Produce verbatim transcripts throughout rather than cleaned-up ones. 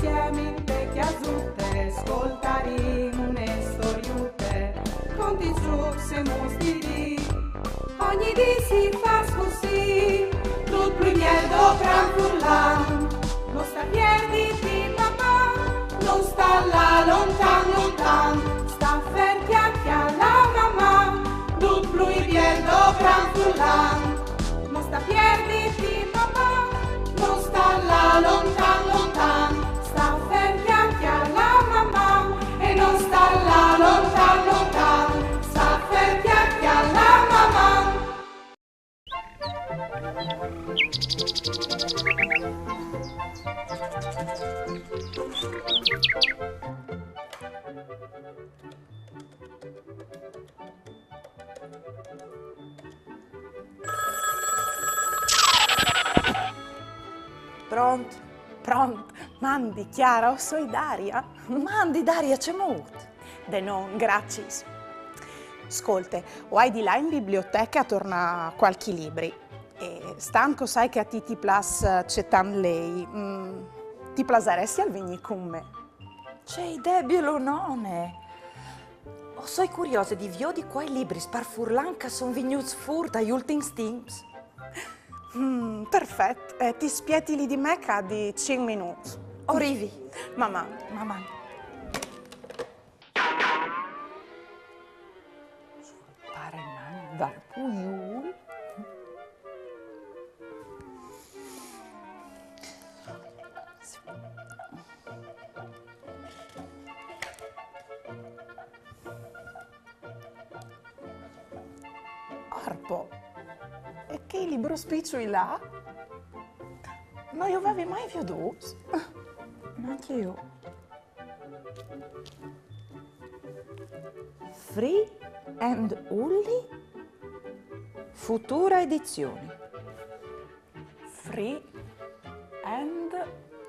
Insiemi inte cjasute, scoltarìn une storiute, conti, trucs e mustirii. Ogni dì si fâs cussì, dut plui biel doprant furlan. No sta pierditi, Maman, no sta lâ lontan, lontan, sta fer cjac cjalâ Maman, dut plui biel doprant furlan. No sta pierditi, Maman, no sta lâ lontan, lontan, sta fer cjac cjalâ Maman, e no sta lâ lontan, lontan, sta fer cjac cjalâ Maman. Pront? Pront? Mandi, Chiara, o soi Daria. Mandi, Daria, cemût? De non, graciis. Scolte, o ai di lâ in biblioteche a tornâ cualchi libri. E stant che o sai che a ti ti plâs, eh, cetant lei, mm, ti plasaressial vignî cun me? Ce idee bielonone! O soi curiose di viodi cuâi libris par furlan che a son vignûts fûr tai ultins timps. Mm, perfet, eh, ti spieti li di me ca di cinc minûts. O rivi. Maman, Maman. Sul parenan dal puiûl. Orpo, e chei librôs piçui là? No ju vevi mai viodûts. Nancje jo. Free and Ulli? Futura edizioni. Free and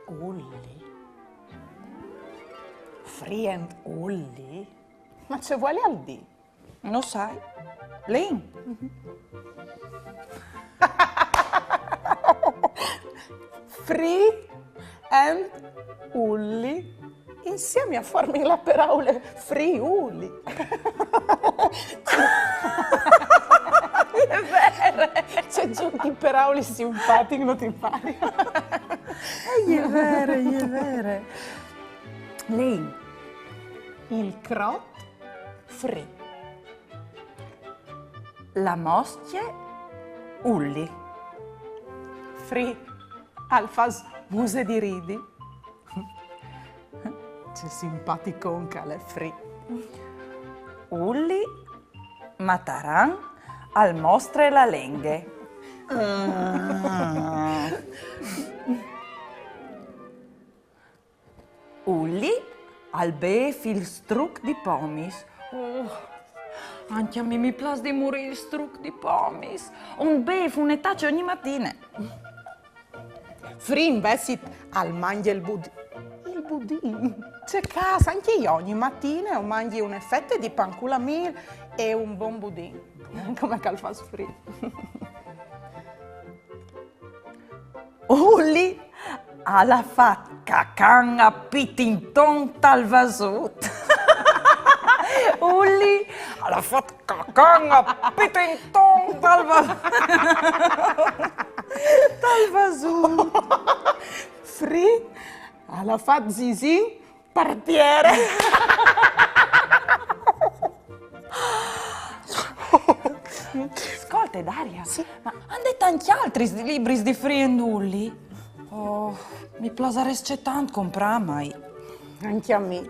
Ulli. Free and Ulli? Ma ce vuelial dî? No sai. Leìn. Free and Ulli insiemi a formin la peraule Friuli. E je vere. Ce zûc di peraulis simpatic, no ti pari? E je vere, e je vere. Leìn. Il crot Free. La mostje Ulli. Free al fâs muse di ridi. Ce simpaticon che al è Free. Ulli Mataran al mostre la lenghe. Ulli al bêf il struc di pomis. Oh, ancje a mi mi plâs di murî il struc di pomis. O 'nd bêf une tace ogni matine. Free invezit al mangje il bud-, il budin. Ce câs, ancje jo ogni matine o mangji une fete di pan cu la mîl e un bon budin. Come che al fâs Free. Ulli al à fat cacan a pitinton tal vasut. Ulli al à fat cacan a pitinton tal va-, tal vasut. Free al à fat zisin par tiere. Scolte, Daria, sì, ma a 'nd è tancj altris libris di Free and Ulli? Oh, mi plasarès cetant comprâ, ma... Ancje a mi.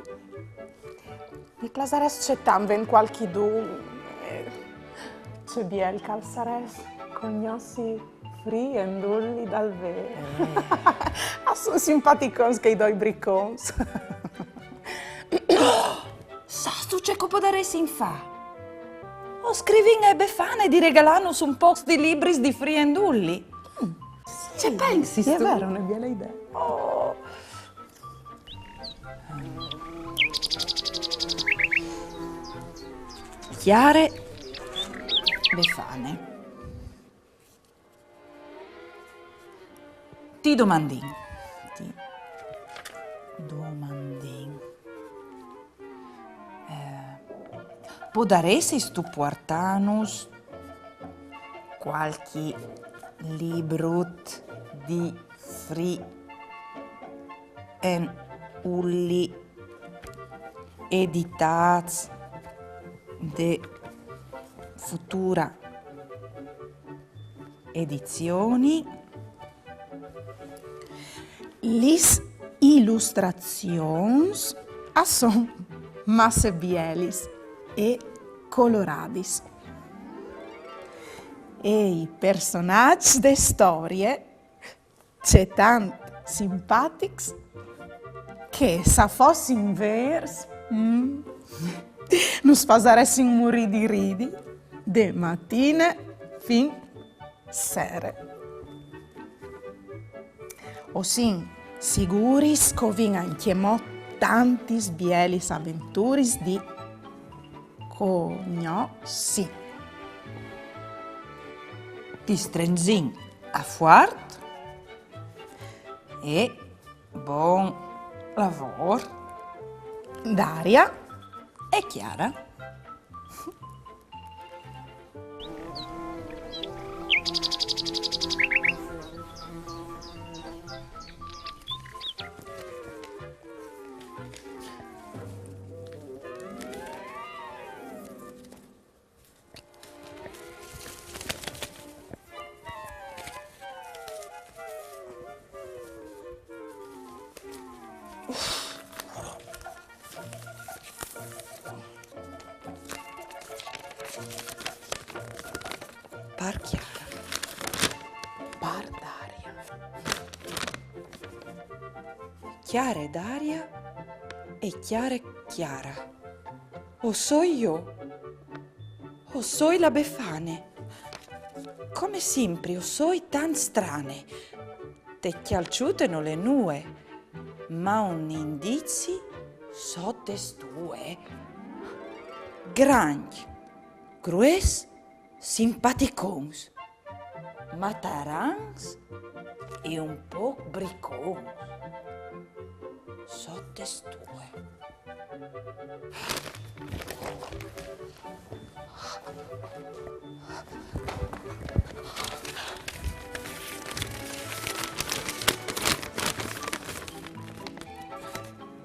Mi plasarès cetant vê cualchidun. Eh, ce biel che al sarès cognossi Free and Ulli dal vêr. Eh. A son simpaticons chei doi bricons. Sâstu ce che o podaressin fâ? O scrivìn ae Befane di regalânus un pôcs di libris di Free and Ulli. Mm. Ce pensistu? E je vere, une biele idee. Oh. Cjare Befane. Ti domandìn, ti Podaressistu puartânus cualchi librut di Free and Ulli, editâts de Futura Edizioni? Lis ilustrazions a son masse bielis e coloradis. E i personaçs de storie cetant simpatics che, se a fossin vêrs, mm, nus fasaressin murî di ridi de matine fin sere. O sin siguris che o vin ancjemò tantis bielis aventuris di cognossî. Ti strenzìn a fuart e bon lavôr. Daria e Chiara. Par Chiara. Par Daria. Chiara e Daria e Chiara e Chiara. O soi jo. O soi la Befane. Come simpri o soi tant strane. Te cjalçute nol è nuie, ma un indizi sot de stue. Grancj, grues, simpaticons, matarans e un pôc bricons. Sot de stue.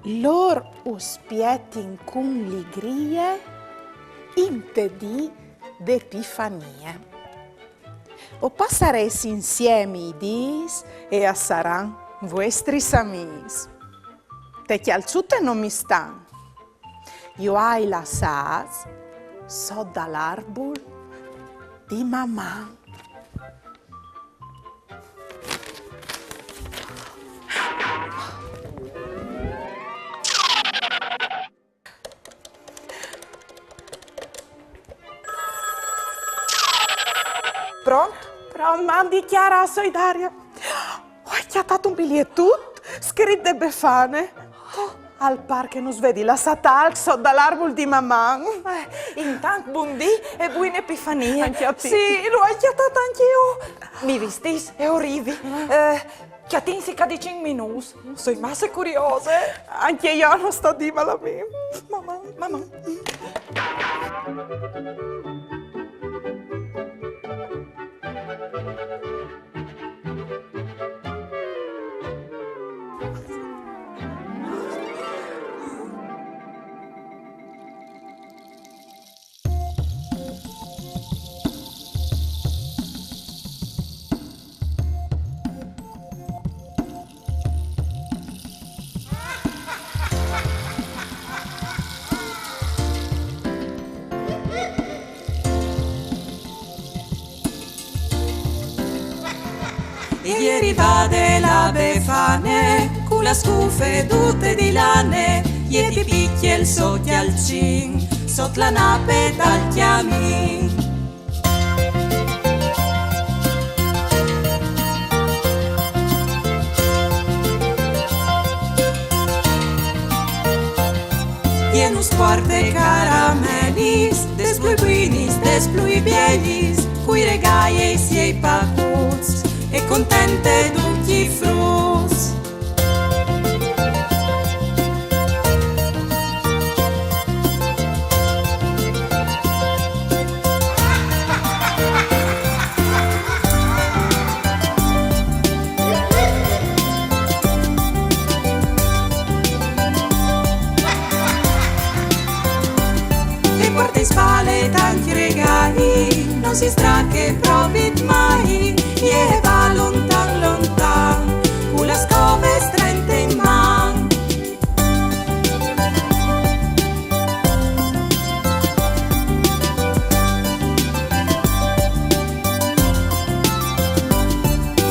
Lôr us spietin cun ligrie inte dì de Epifanie. O passarês insiemi i dîs e a saran vuestris amîs. Te cjalçute no mi stan. Ju ai lassâts sot dal arbul di Maman. Pront? Pront, mandi Chiara, o soi Daria. O ai cjatât un bilietut scrit de Befane. Oh, al pâr che nus vedi lassât alc sot dal arbul di Maman. Eh, intant bundì e buine Epifanie. Ancje a ti. Sì, lu ai cjatât ancje jo. Mi vistìs e o rivi. Eh, cjatìnsi ca di cinc minûts. O soi masse curiose. Ancje jo, no sta dîmel a mi. Maman, Maman. E je rivade la Befane, cu la scufe dute di lane, e ti picje il so cjalcin, sot la nape dal cjamin. E nus puarte caramelis, des plui buinis, des plui bielis, cui regâi e i siei pacuts, e contente ducj i fruts. Si strache provit mai, e va lontan lontan, cu la scove strente in man.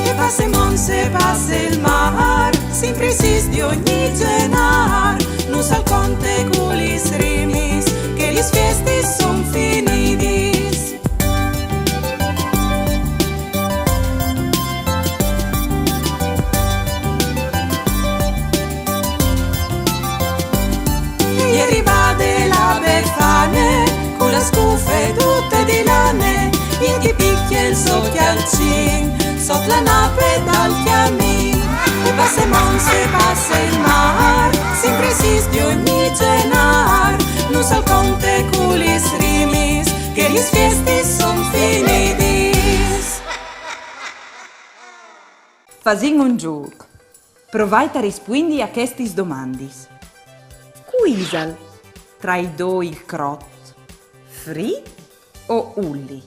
E passe Monse, passe il mar, simpri sis di ogni genar, nu sal conte cu lis rimis, che lis fiestis son finidis. E rivade la Befane, cu la scufe tute di lane, e ti picchie il so chialcin, sot la nape dal chiamin. E passe Monse, passe il mar, simpri sis di ogni genar, nu sal conte cu lis rimis, che lis fiestis son finidis. Fasìn un zûc. Provait a rispuindi a chestis domandis. Cui isal tra i doi il crot? Fri o Ulli?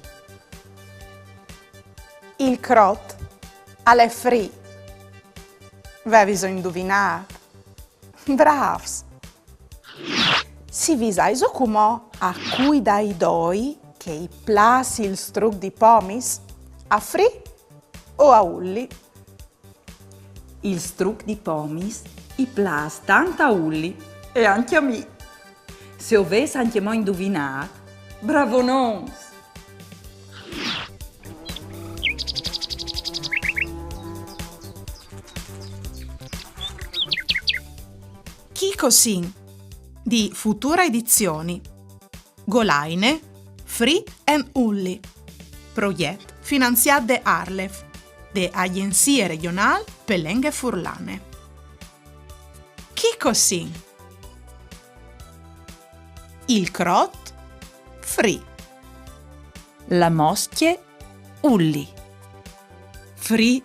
Il crot al è Fri. Veviso induvinât? Brâfs! Si visaiso cumò a cui dai doi che i plâs il struc di pomis? A Fri o a Ulli? Il struc di pomis i plâs tant a Ulli e ancje a mi. Se o vês ancjemò induvinât, bravonons! Chi cosìn di Futura Edizioni. Golaine, Fri and Ulli. Proiet finanziât de ARLeF, de Agjenzie Regjonâl pe Lenghe Furlane. Chi cosìn? Il crot? Fri. La moscje? Ulli. Fri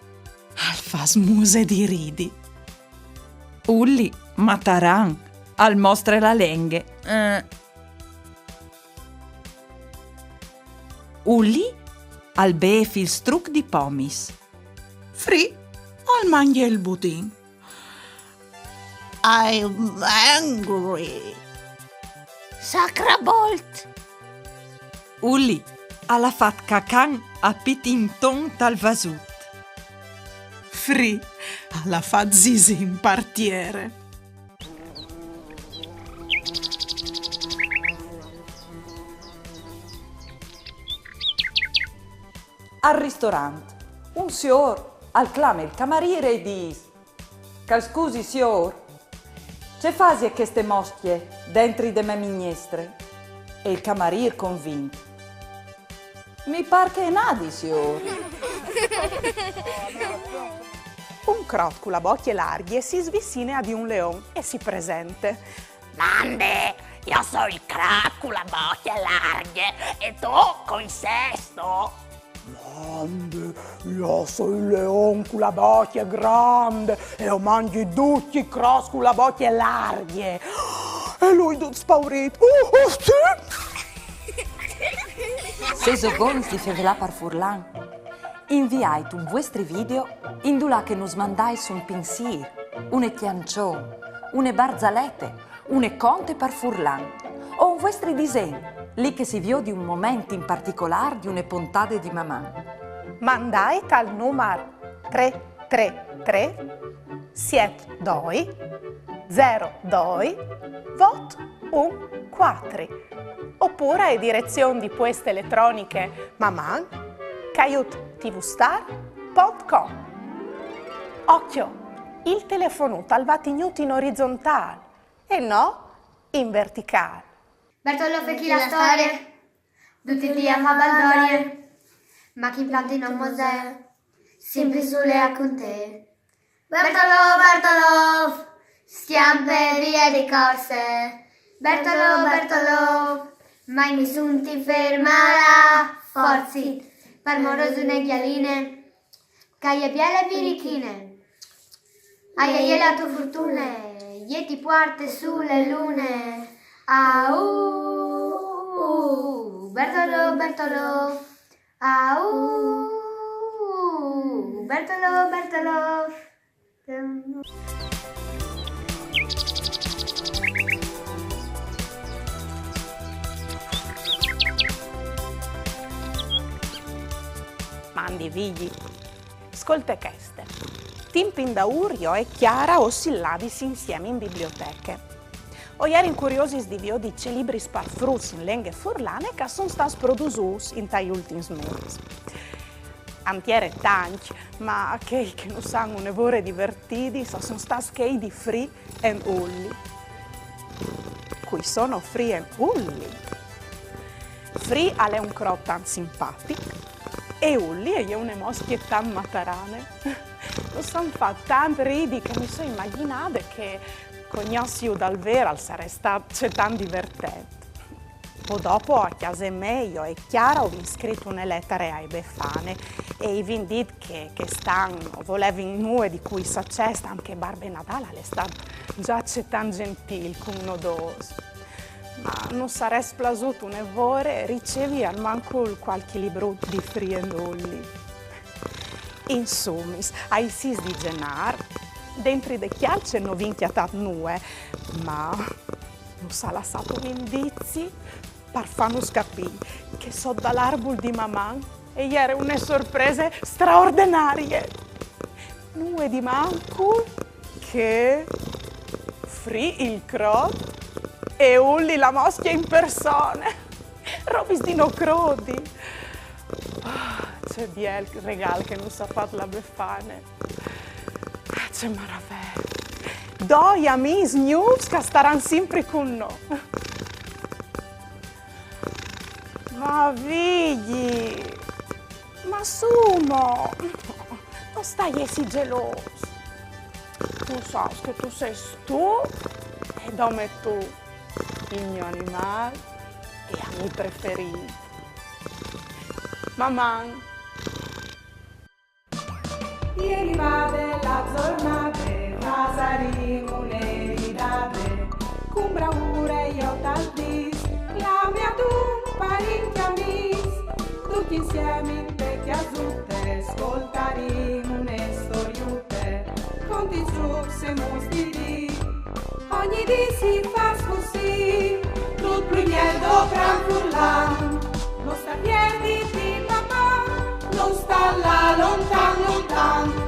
al fâs muse di ridi. Ulli, mataran, al mostre la lenghe. Eh. Ulli al bêf il struc di pomis. Fri al mangje il budin. I'm angry. Sacrabolt! Ulli al à fat cacan a pitinton tal vasut. Fri al à fat zisin par tiere. Al ristorant, un siôr al clame il camarîr e i dîs: Che al scusi, siôr, ce fasie cheste moscje dentri de mê mignestre? E il camarîr convint: Mi pâr che e nadi, siôr. Un crot cu la bocje largje si svicine a di un leon e si presente. Mande, jo o soi il crot cu la bocje largje, e tu cui sêstu? Mande, jo o soi il leon cu la bocje grande e o mangi ducj i crots cu la bocje largje. E lui dut spaurît: Uh, uh, sì? Sêso bogns di fevelâ par furlan? Inviait un vuestri video indulà che nus mandais un pinsîr, une cjançon, une barzalete, une conte par furlan, o un vuestri disen, li che si viodi un moment in particolâr di une pontade di Maman. Mandait al numar trê trê trê siet doi zero doi vot un cuatri, opûr ae direzion di pueste eletroniche maman caiut tvstar pont com. Ocjo, il telefonut al va tignût in orizontâl e no in verticâl. Bertolò, fai chi la storie, ducj i dîs a fâ baldorie, ma chi plante in un museu, simpri sule a cuntâ. Bertolò, Bertolò, scjampe vie di corse. Bertolò, Bertolò, mai nissun ti fermarà. Forsit, par mor di une gjaline, che e je biele birichine. Aie, aie la tô fortune, jê ti puarte su le lune. Au, Bertolò, Bertolò, Au! Bertolo, Bertolo! Mandi figli. Scolte cheste. Timp indaûr jo e Chiara o sin ladis insiemi in biblioteche. O jerin curiosis di viodi ce libris par fruts in lenghe furlane che a son stâts produsûts intai ultins mês. A 'nd jere tancj, ma chei che nus àn une vore divertidis a son stâts chei di Free and Ulli. Cui sono Free and Ulli? Free al è un crot tant simpatic e Ulli e je une moscje tant matarane. Nus àn fat tant ridi che mi soi imagjinade che cognossiju dal vêr al sarès stât cetant divertent. Po dopo a cjase mê jo e Chiara o vin scrit une letare ae Befane e i vin dit che chest an no volevin nuie di cui sa cès, tant che Barbe Nadâl al è stât za cetant gjentîl cun nô dôs. Ma nus sarès plasût une vore ricevi almancul cualchi librut di Free and Ulli. Insumis, ai sîs di Zenâr, dentri de cjalce no vin cjatât nuie, ma nus à lassât un indizi par fânus capî che sot dal arbul di Maman e jere une sorprese straordenarie. Nuie di mancul che Free il crot e Ulli la moscje in persone. Robis di no crodi. Ah, ce biel regâl che nus à fat la Befane. Ce maravee. Doi amîs gnûfs che a staran simpri cun nô. Ma figli, ma su mo, no sta jessi gelôs. Tu sâs che tu sês tu e dome tu il gno animâl e amì preferît. Maman! E rivade la zornade, fasarìn une ridade, cun braure jo tal dîs, clame adun parincj amîs, ducj insiemi inte cjasute, scoltarìn une storiute, contint sù semus di dì. Ogni dì si fâs cussì, dut plui biel do cran furlan. No sta pierdi di Maman, no sta lâ lontan lontan.